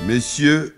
Monsieur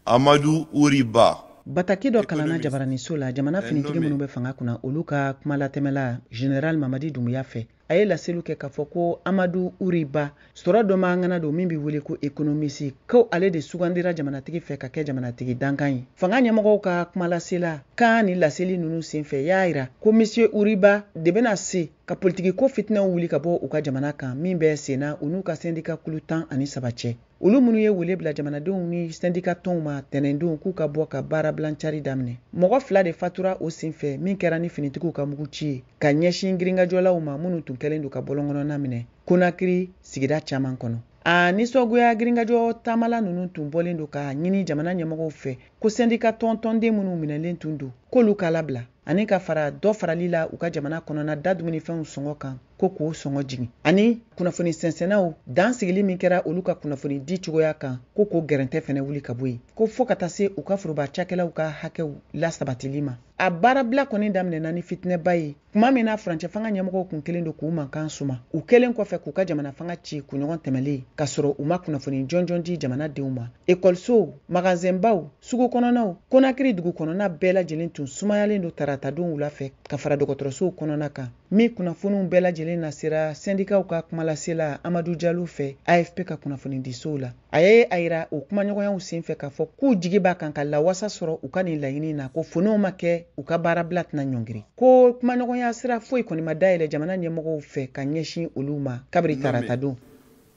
Amadou Oury Bah. Bataki dɔ kalanna jabaraniso la, jamana finitigi minnu bɛ fanga kunna, olu ka kumalatɛmɛla General Mamadi Doumbouya fɛ, a ye laseliw kɛ k'a fɔ ko Amadou Oury Bah, sɔrɔ dɔnbaa ŋana don min bɛ wele ko économiste, ko ale de sugandira jamanatigi fɛ ka kɛ jamanatigi dankan ye. Fanga ɲɛmɔgɔw ka kumalasela kan ni laseli ninnu senfɛ y'a yira ko Monsieur Oury Bah de bɛna se ka politikiko fitinɛw wuli ka bɔ u ka jamana kan min bɛ senna u n'u ka sɛndika kulu 13 cɛ, olu minnu ye wele bila jamanadenw ni sɛndika tɔnw ma tɛnɛndon k'u ka bɔ ka baarabilancari daminɛ. Mɔgɔ fila de fatura o senfɛ min kɛra ni finitigiw ka muguci ye ka ɲɛsin girinkajɔlaw ma minnu tun kɛlen don ka bɔlɔnkɔnɔna minɛ Konakiri sigida caman kɔnɔ. A nisɔngoya girinkajɔ taamala ninnu tun bɔlen don ka ɲini jamana ɲɛmɔgɔw fɛ ko sɛndika tɔn tɔnden minnu minɛlen tun don, k'olu ka labila, ani ka fara dɔ farali la u ka jamana kɔnɔna da dumunifɛnw sɔngɔ kan, ko k'o sɔngɔ jigin, ani kunnafoni sɛnsɛnnaw dan sigili min kɛra olu ka kunnafoni di cogoya kan, ko k'o gɛrɛntɛ fɛnɛ wuli ka bɔ yen, ko fɔɔ ka taa se u ka foroba cakɛlaw ka hakɛw lasabatili ma. A baarabila kɔni daminɛna ni fitinɛba ye tuma min na furancɛ fanga ɲɛmɔgɔw kun kelen don k'u mankan suma, u kɛlen kɔfɛ k'u ka jamana fanga ci kunɲɔgɔn tɛmɛlen k'a sɔrɔ u ma kunnafoni jɔnjɔn di jamanadenw ma. Ekɔlisow, magazɛnbaw, sugu kɔnɔnaw, Konakiri dugu kɔnɔna bɛɛ lajɛlen tun sumayalen don taratadon wula fɛ ka fara dɔgɔtɔrɔsow kɔnɔna kan, min kunnafoniw bɛɛ lajɛlen nasera sɛndikaw ka kumalasela Amadu Jalo fɛ AFP ka kunnafonidisow la. A ye a yira o kumaɲɔgɔnyaw senfɛ k'a fɔ k'u jigi b'a kan ka lawasa sɔrɔ u ka nin laɲini na, ko fo n'o ma kɛ, u ka baarabila tɛna ɲɔngiri, ko kumaɲɔgɔnya sira foyi kɔni ma dayɛlɛ jamana ɲɛmɔgɔw fɛ ka ɲɛsin olu ma kabiri taratadon.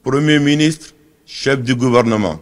Premier ministre, chef du gouvernement.